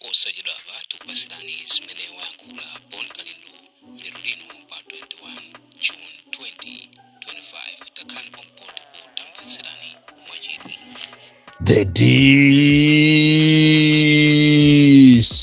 Posachedwapa tikupasirani zimene wayankhula Bon Kalindo lero lino pa 21 June 2025. Takhalani pompo ndipo tamvetserani mwachidwi. The DC,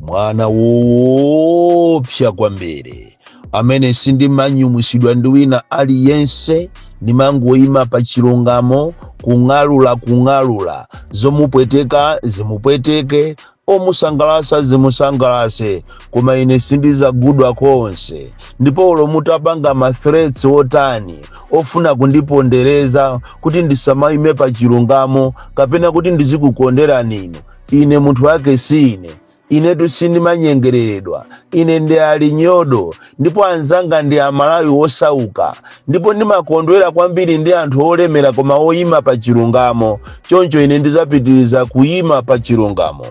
mwana woopsa kwambiri amene sindimanyumwisidwa ndi wina aliyense, ndimangoyima pa chilungamo, kung'alula kung'alula, zomupweteka zimupweteke, omusangalasa zimusangalase, koma ine sindizagudwa konse. Ndipo olo mutapanga ma threats otani ofuna kundipondereza kuti ndisamayime pa chilungamo kapena kuti ndizikukonderani inu, ine munthu wake si ine. Inetu sindimanyengereredwa. Ine ndi alinyodo, ndipo anzanga ndi Amalawi osauka, ndipo ndimakondwera kwambiri ndi anthu olemera koma oyima pa chilungamo. Choncho ine ndizapitiriza kuyima pa chilungamo.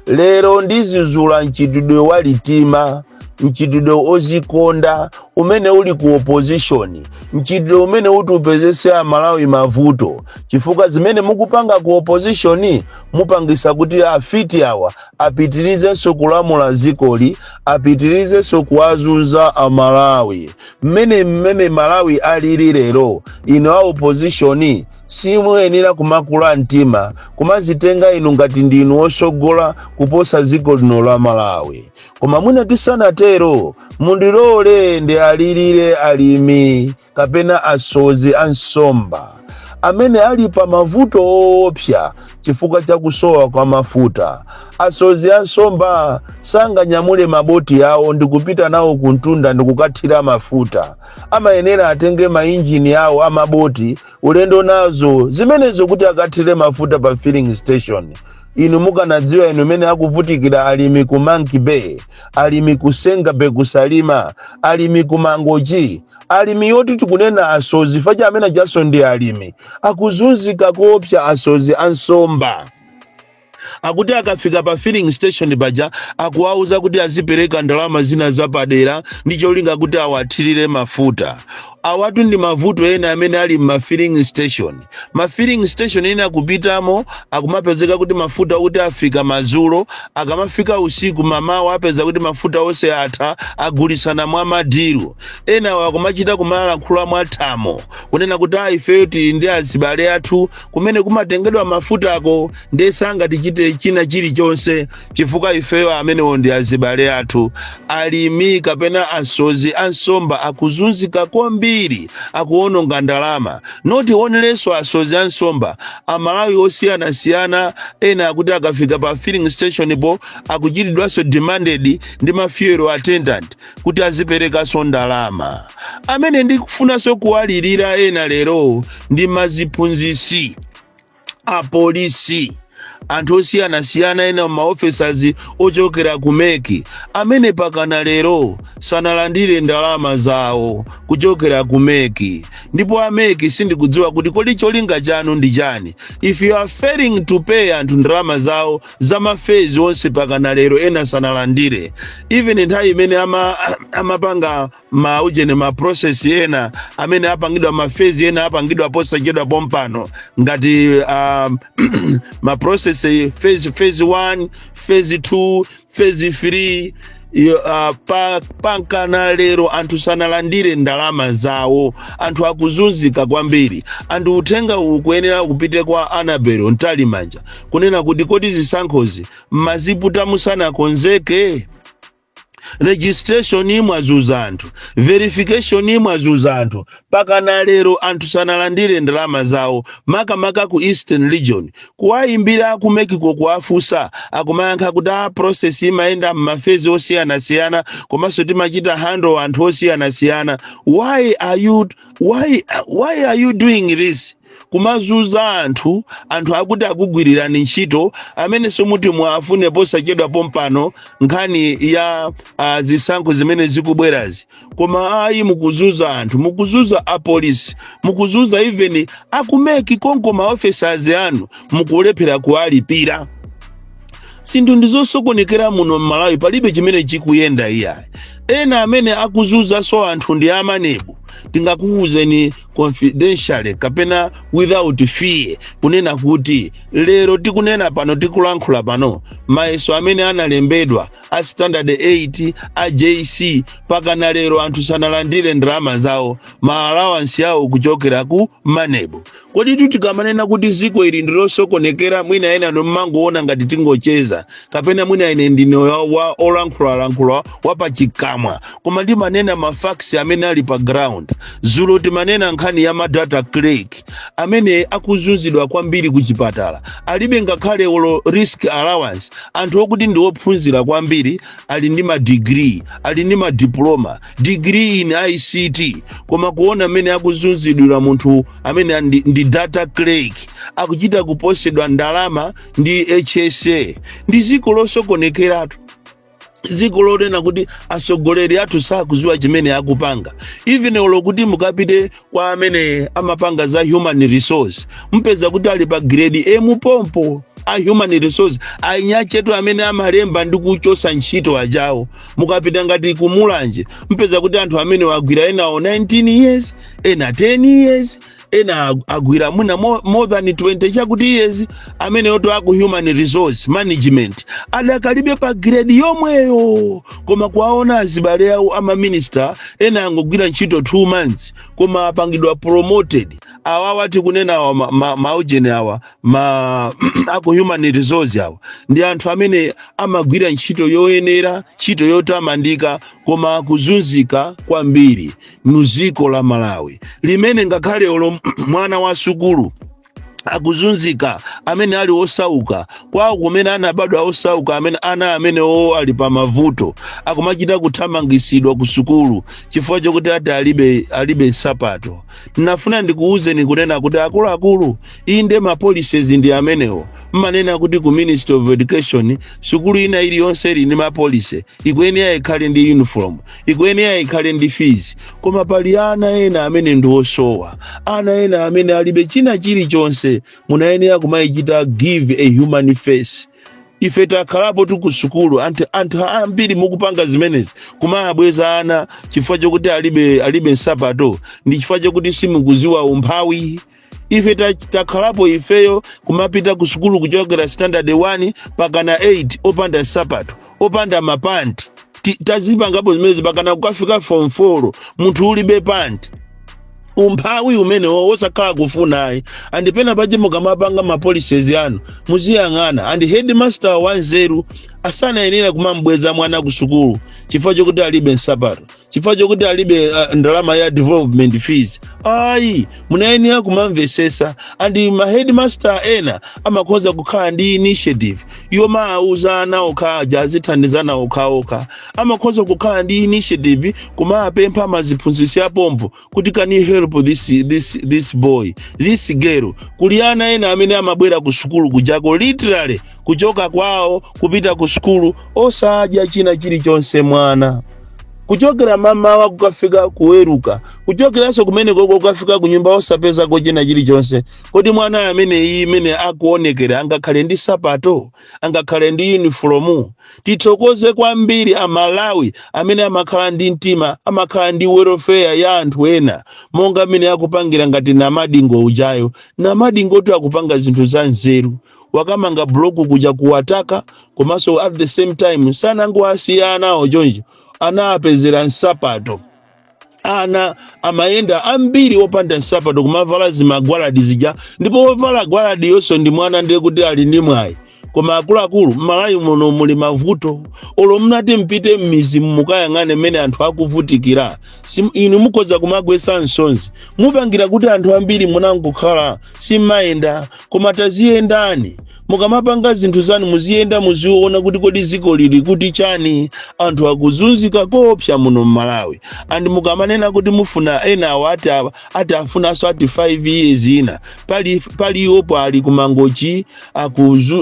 Lero ndizizula mchitidwe wa litima, mchitidwe ozikonda umene uli ku opposition, mchitidwe umene uti upezese Amalawi mavuto, chifukwa zimene mukupanga ku opposition mupangisa kuti afiti awa apitirizenso kulamula zikoli, apitirizenso kuwazunza Amalawi. Mmene Malawi alili lero, ino a opposition simuyenera kumakula mtima kumazitenga inu ngati ndinu osogola kuposa dziko lino la Malawi. Koma mwina tisanatero, mundilole ndi alirire alimi kapena asozi a nsomba amene ali pa mavuto woopsa chifukwa cha kusowa kwa mafuta. Asozi a nsomba sanganyamule maboti awo ndi kupita nawo kuntunda ndi kukathira mafuta. Amayenera atenge mainjini awo amaboti ulendo nazo zimenezo kuti akathire mafuta pa filling station. Inu mukanadziwa inu mene akuvutikira alimi ku Monkey Bay, alimi ku Senga Bay, kusalima alimi ku Mangochi, alimi yoti tikunena asozi facha amene ajaso ndi alimi, akuzunzika koopsa. Asozi ansomba akuti akafika pa filling station paja akuwauza kuti azipereka ndalama zina zapadera ndi cholinga kuti awathirire mafuta. Awatu ndi mavuto ena amene ali mma filling station. Ma filling station ena akupitamo akumapezeka kuti mafuta kuti afika madzulo, akamafika usiku, mamawa apeza kuti mafuta onse atha, agulisana mwa ma deal. Ena akumachita kumalankhula mwathamo kunena kuti a ifeyo tili ndi azibale athu kumene kumatengedwa mafutako, ndiye sangatichite china chilichonse chifukwa ifeyo amenewo ndi azibale athu. Alimi kapena asozi ansomba akuzunzika kwambiri, akuononga ndalama. Not only asozi ansomba, Amalawi osiyanasiyana ena akuti akafika pa filling station po akuchitidwanso demanded ndi ma fuel attendant kuti aziperekanso ndalama. Amene ndikufunanso kuwalirira ena lero ndi maziphunzisi, apolisi, anthu osiyanasiyana ena ma officers ochokera ku MEC amene pakana lero sanalandire ndalama zawo kuchokera ku MEC. Ndipo a MEC, sindikudziwa kuti kodi cholinga chanu ndi chani if you are failing to pay anthu ndalama zawo za ma phase onse. Pakana lero ena sanalandire, even nthawi imene amapanga maujene ma process ena amene apangidwa, ma phase ena apangidwa posachedwa pompano, ngati ma process phase 1, phase 2, phase 3. Pankana lero anthu sanalandire ndalama zawo. Anthu akuzunzika kwambiri. Anthu, uthenga uwu kuyenera kupite kwa Annabel Mtalimanja kunena kuti kodi zisankhozi mmaziputa musanakonzeke? Registration mwazuza anthu, verification mwazuza anthu, pakana lero anthu sanalandire ndalama zawo, makamaka ku Eastern Region. Kuwayimbira ku MEC ko kuwafunsa, akumayankha kuti a process imayenda m'ma phase osiyanasiyana, komanso timachita handle anthu osiyanasiyana. Why are you doing this, kumazuza anthu, anthu akuti akugwirirani ntchito amene somuti mwafune posachedwa pompano nkhani ya zisankho zimene zikubwerazi? Koma ayi, mukuzuza anthu, mukuzuza apolisi, mukuzuza even aku MEC konko, ma officers anu mukulephera kuwalipira. Zinthu ndizosokonekera muno m'Malawi, palibe chimene chikuyenda iyayi. Ena amene akuzunzanso anthu ndi a MANEB. Tingakuwuzeni Confidentially kapena without fear kunena kuti lero tikunena pano, tikulankhula pano, mayeso amene analembedwa a standard 8, a JC, pakana lero anthu sanalandire ndalama zawo, ma allowance yawo kuchokera ku MANEB. Kodi tikamanena kuti ziko ili ndilosokonekera, mwina ena nommangoona ngati tingocheza, kapena mwina ine ndine wa olankhulalankhula wapachikamwa, koma ndimanena ma facts amene ali pa ground. Zulo timanena nkhani ya ma data clerk amene akuzunzidwa kwambiri ku chipatala, alibe ngakhale olo risk allowance. Anthu okuti ndi ophunzira kwambiri, ali ndi ma degree, ali ndi ma diploma, degree in ICT, koma kuona amene akuzunzidwira munthu amene ndi data clerk, akuchita kuposedwa ndalama ndi HSA. Ndi ziko losokonekeratu, dziko lonena kuti atsogoleri athu sakuziwa chimene akupanga. Even olo kuti mukapite kwa amene amapanga za human resource, mpeza kuti ali pa grade M pompo. A human resource ainyachetu amene amalemba ndi kuchosa ntchito ajawo. Mukapita ngati kumulanje, mpeza kuti anthu amene wagwira enawo 19 years, ena 10 years, ena agwira mwina more than 20 chakuti years, amene oto aku human resource management adakalibe pa grade yomweyo. Koma kuwaona azibale awo amaminista ena angogwira ntchito 2 months koma apangidwa promoted. Awawa tikunena awa, maujeni awa, ma aku human resource awa, ndi anthu amene amagwira ntchito yoyenera, ntchito yotamandika, koma akuzunzika kwambiri muziko la Malawi limene ngakhale olo mwana wa sukulu akuzunzika, amene ali osauka kwawo kumene anabadwa osauka, amene ana amene o ali pa mavuto, akumachita kuthamangisidwa ku sukulu chifukwa chokuti ati alibe nsapato. Ndinafuna ndikuwuzeni kunena kuti akuluakulu, inde, ma policies ndi amenewo. Mmanena kuti ku Ministry of Education sukulu ina iliyonse ili ndi ma policy, ikuyenera ikhale ndi uniform, ikuyenera ikhale ndi fees, koma pali ana ena amene ndi osowa, ana ena amene alibe china chilichonse. Munayenera kumayichita give a human face. Ife takhalapo tikusukulu, anthu ambiri mukupanga zimenezi, kumabweza ana chifukwa chokuti alibe nsapato, ndi chifukwa chokuti simukuziwa umphawi. Ife takhalapo ifeyo kumapita ku sukulu kuchokera standard 1 pakana 8 opanda nsapato, opanda mapanti. Tazipangapo zimenezi pakana kukafika form 4, munthu ulibe panti. Umphawi umenewo wosakhala kufunayi. Andipena pache mukamapanga ma policies anu muziyang'ana. And headmaster wanzeru asanayenera kumambweza mwana ku sukulu chifukwa chokuti alibe nsapato, chifukwa chokuti alibe ndalama ya development fees. Ayi, munayenera kumamvesesa. And ma headmaster ena amakhoza kukhala ndi initiative yomawuza ana okha aja azithandizana okhaokha. Amakhoza kukhala ndi initiative kumapempha maziphunzitsi apompo kuti, "Can you help this boy, this girl?" Kuli ana ena amene amabwera ku sukulu kujako, literally kuchoka kwawo kupita ku sukulu osadya china chilichonse, mwana kuchokera mamawa kukafika kuweruka, kuchokeranso kumene koko kukafika kunyumba osapezako china chilichonse. Kodi mwana amene iyi imene akuonekera angakhale ndi sapato? Angakhale ndi uniform? Tithokoze kwambiri Amalawi amene amakhala ndi mtima, amakhala ndi welfare ya anthu ena, monga amene akupangira ngati Namadingo ujayo. Namadingo tu akupanga zinthu za nzeru, wakamanga block kuja kuwataka, komanso at the same time sanangowasiya anawo choncho, anapezera nsapato. Ana amayenda ambiri opanda nsapato, kumavala zimagwaladi zija, ndipo wovala gwaladi yonso ndi mwana, ndiye kuti ali ndi mwayi. Koma akuluakulu, m'Malawi muno muli mavuto. Olo mnati mpite m'mizi mukayang'ane mmene anthu akuvutikira, inu mukhoza kumagwesa msonzi. Mupangira kuti anthu ambiri munangokhala simmayenda, koma taziyendani. Mukamapanga zinthu zanu muziyenda, muziona kuti kodi ziko lili kuti chani. Anthu akuzunzika koopsa muno m'Malawi. And mukamanena kuti mufuna ena awo ati afunanso ati 5 years ina, pali iwopo ali kumangochi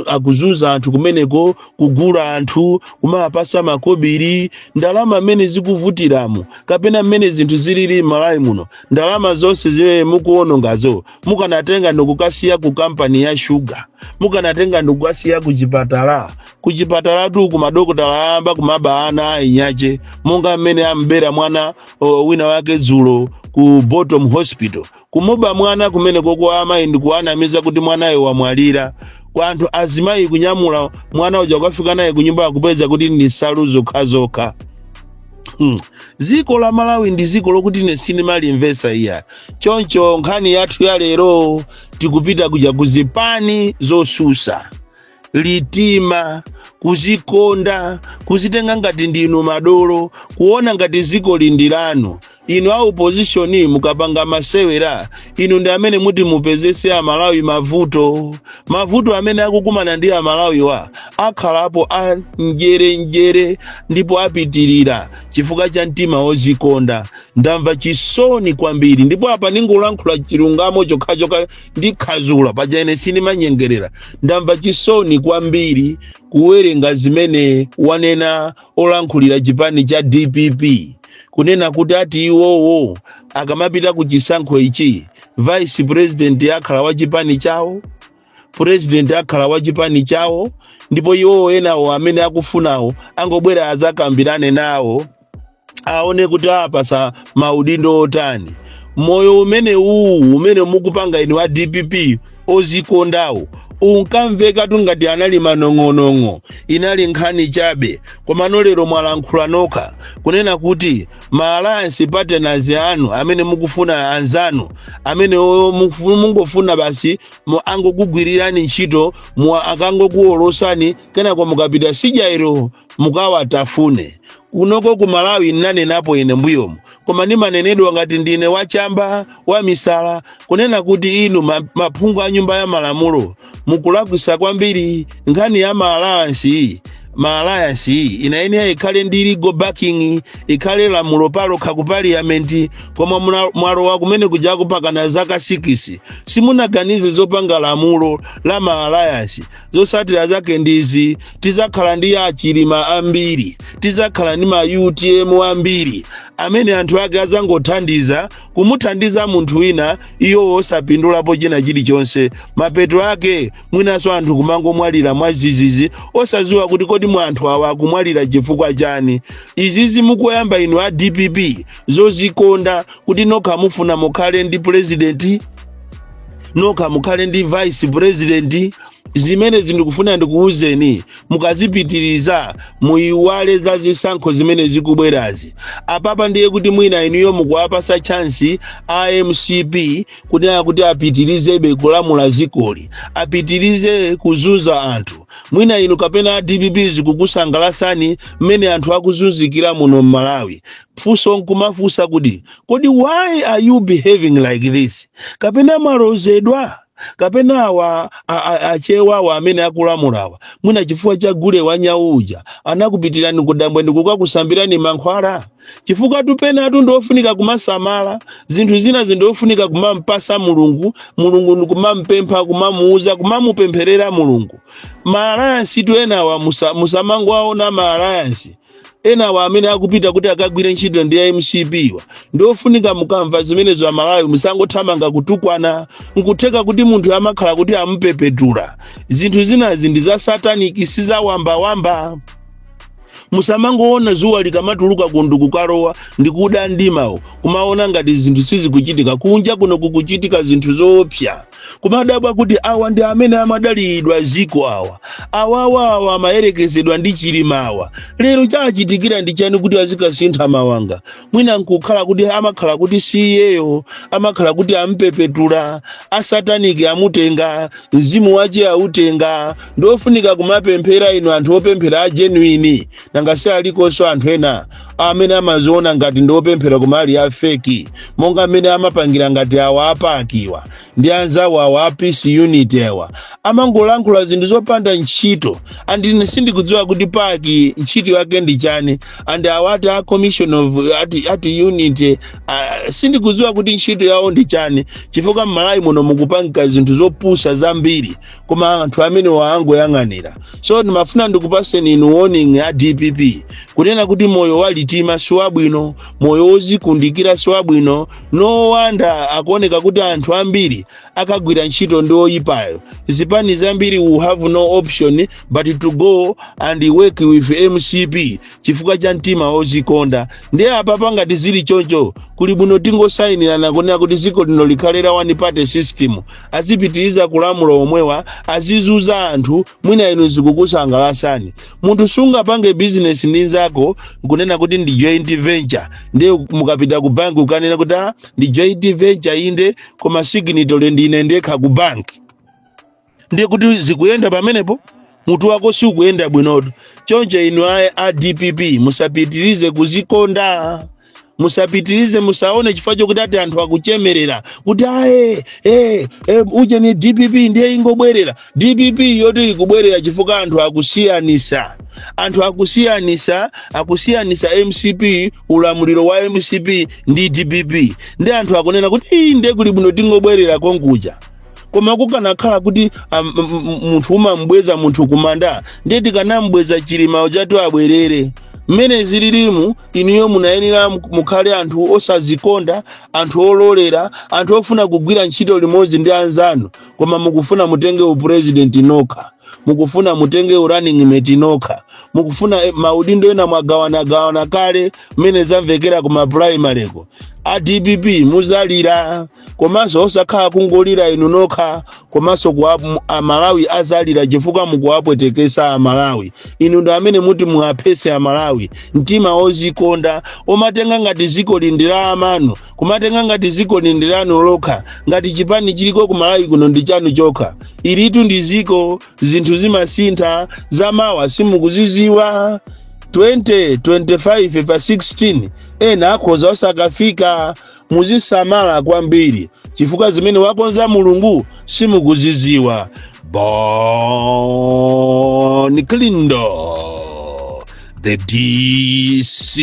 akuzunza anthu kumeneko, kugula anthu, kumapasa makobiri. Ndalama mmene zikuvutiramo kapena mmene zinthu zilili m'Malawi muno, ndalama zonse zimene mukuonongazo mukanatenga ndikukasiya ku kampani ya shuga, mukanatenga ndikukasiya ku chipatala. Ku chipatalatu kumadokotala ayamba kumaba ana ainyache, monga mmene ambera mwana wina wake dzulo ku Bottom Hospital. Kumuba mwana kumene koko amayi ndikuanamiza kuti mwanayo wamwalira. Kwa anthu azimayi kunyamula mwana uja kukafika naye kunyumba, akupeza kuti ndi nsalu zokhazokha. Dziko la Malawi ndi dziko lokuti ine sindimalimvesa iya. Choncho nkhani yathu ya lero, tikupita kuja kuzipani zosusa. Litima, kuzikonda, kuzitenga ngati ndinu madolo, kuona ngati dziko lindi lanu. Inu a opposition, mukapanga masewera, inu ndi amene muti mupezese Amalawi mavuto. Mavuto amene akukumana ndi Amalawiwa akhalapo a njerenjere ndipo apitirira chifukwa cha mtima wozikonda. Ndamva chisoni kwambiri, ndipo apa ndingolankhula chilungamo chokhachokha, ndikhazula paja ine sindimanyengerera. Ndamva chisoni kwambiri kuwerenga zimene wanena olankhulira chipani cha DPP, kunena kuti ati iwowo akamapita ku chisankho ichi, vice president akhala wa chipani chawo, president akhala wa chipani chawo, ndipo iwowo enawo amene akufunawo angobwera azakambirane nawo, aone kuti apasa maudindo otani. Moyo umene uwu umene mukupanga inu wa DPP ozikondawo unkamvekatu ngati anali manong'onong'o, inali nkhani chabe. Komano lero mwalankhula nokha kunena kuti ma alliance partners anu amene mukufuna, anzanu amene mungofuna basi angokugwirirani ntchito, akangokuwolosani, kenako mukapita sijairo mukawatafune. Kunoko ku Malawi nnanenapo ine mbuyomu, koma ndimanenedwa ngati ndine wachamba wa misala, kunena kuti inu maphungu a nyumba ya malamulo mukulakwisa kwambiri. Nkhani ya ma alliance iyi, ma alliance iyi inayenera ikhale ndi legal backing, ikhale lamulo palokha ku parliament. Koma mwalowa kumene kujako pakana zaka 6, simunaganize zopanga lamulo la ma alliance. Zosatira zake ndizi: tizakhala ndi achilima ambiri, tizakhala ndi ma UTM ambiri amene anthu ake azangothandiza kumuthandiza munthu wina, iwo osapindulapo china chilichonse. Mapeto ake mwinanso anthu kumangomwalira mwazizizi, osadziwa kuti kodi mu anthu awa akumwalira chifukwa chani. Izizi mukuyamba inu a DPP zozikonda kuti nokha mufuna mukhale ndi president, nokha mukhale ndi vice president, zimene zindikufuna ndikuwuzeni, mukazipitiriza muyiwale za zisankho zimene zikubwerazi. Apapa ndiye kuti mwina inuyo mukuwapasa chance a MCP kunena kuti apitirizebe kulamula zikoli, apitirize kuzunza anthu. Mwina inu kapena a DPP zikukusangalasani mmene anthu akuzunzikira muno m'Malawi. Funso nkumafunsa kuti kodi why are you behaving like this? Kapena mwalozedwa, kapena awa achewawa amene akulamulawa, mwina chifukwa cha gule wa nyauja anakupitirani kudambwe ndikukakusambirani mankhwala? Chifukwa tupenatu ndiofunika kumasamala zinthu zina, zindofunika kumampasa Mulungu, Mulungu ndikumampempha, kumamuuza, kumamupempherera Mulungu. Ma alliance tu enawa musamangoaona ma alliance enawa amene akupita kuti akagwire ntchito ndi MCP wa, ndiofunika mukamva zimenezo Amalawi musangothamanga kutukwana. Nkutheka kuti munthu amakhala kuti amupepetula. Zinthu zinazi ndi za satanic, si za wambawamba. Musamangoona zuwa likamatuluka kundu kukalowa ndikuda ndimawo, kumaona ngati zinthu sizikuchitika. Kunja kuno kukuchitika zinthu zoopsa, kumadabwa kuti awa ndi amene amadalidwa ziko, awa awawa awa amayerekezedwa ndi Chilimawa, lero chachitikira ndi chani kuti azikasintha mawanga? Mwina nkukhala kuti amakhala kuti siyeyo, amakhala kuti ampepetula, a satanic amutenga, mzimu wache autenga. Ndofunika kumapemphera inu anthu opemphera a genuine. Nanga si alikonso anthu ena amene amaziona ngati ndi opemphera koma ali a fake, monga amene amapangira ngati awa a PAC wa ndi anzawo awa a Peace Unity awa, amangolankhula zinthu zopanda ntchito. And ine sindikudziwa kuti PAC ntchito yake ndi chani, and awati a commission of ati unity, sindikudziwa kuti ntchito yawo ndi chani, chifukwa m'Malawi muno mukupangika zinthu zopusa zambiri, koma anthu amene waangoyang'anira. So ndimafuna ndikupaseni inu warning ya DPP kunena kuti moyo wa litima mtima siwabwino, moyo wozikundikira siwabwino. No wonder akuoneka kuti anthu ambiri akagwira ntchito ndi oyipayo. Zipani zambiri will have no option but to go and work with MCP chifukwa cha mtima wozikonda. Ndiye apa ngati zili choncho, kuli bwino tingosayinirana kunena kuti dziko lino likhale la one party system, azipitiriza kulamula omwewa, azizuza anthu. Mwina inu zikukusangalasani. Munthu sungapange business ndi nzako nkunena kuti ndi joint venture, ndiye mukapita ku banki ukanena kuti, "Ah, ndi joint venture inde, koma signatory ndine ndekha ku banki," ndiye kuti zikuyenda pamenepo? Mutu wako sikuyenda bwinotu. Choncho inu a DPP, musapitirize kuzikonda, musapitirize, musaone chifukwa chokuti ati anthu akuchemerera kuti aye, uje ni DPP ndiye ingobwerera. DPP yoti ikubwerera chifukwa anthu akusiyanisa, anthu akusiyanisa, akusiyanisa MCP, ulamuliro wa MCP ndi DPP, ndi anthu akunena kuti, "Ii, ndiye kuli bwino tingobwerera konkuja." Koma kukanakhala kuti munthu umambweza munthu kumanda, ndiye tikanambweza Chilima ujatu abwerere. Mmene zililimu, inuyo munayenera mukhale anthu osazikonda, anthu ololera, anthu ofuna kugwira ntchito limodzi ndi anzanu. Koma mukufuna mutenge upresident nokha, mukufuna mutenge urunning mate nokha, mukufuna maudindo ena mwagawanagawana kale mmene zamvekera kuma primaryko. A DPP muzalira, komanso osakhala kungolira inu nokha, komanso Amalawi azalira chifukwa mukuwapwetekesa Amalawi. Inu ndi amene muti muaphese Amalawi. Mtima ozikonda, omatenga ngati ziko lindi la amanu, kumatenga ngati ziko lindi lanu lokha, ngati chipani chiliko ku Malawi kuno ndi chanu chokha. Ilitu ndi ziko, zinthu zimasintha, zamawa simukuziziwa. 2025 pa 16 ena akhoza osakafika. Muzisamala kwambiri chifukwa zimene wakonza Mulungu simukuziziwa. Bon Kalindo, the DC,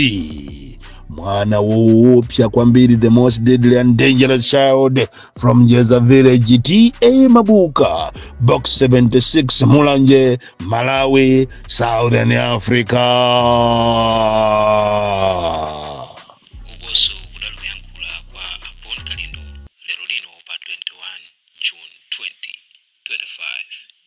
mwana woopsa kwambiri, the most deadly and dangerous child from Jeza Village, T/A Mabuka, Box 76, Mulanje, Malawi, Southern Africa. Ukonso kudali kuyankhula kwa Bon Kalindo lero lino pa 21 June 2025.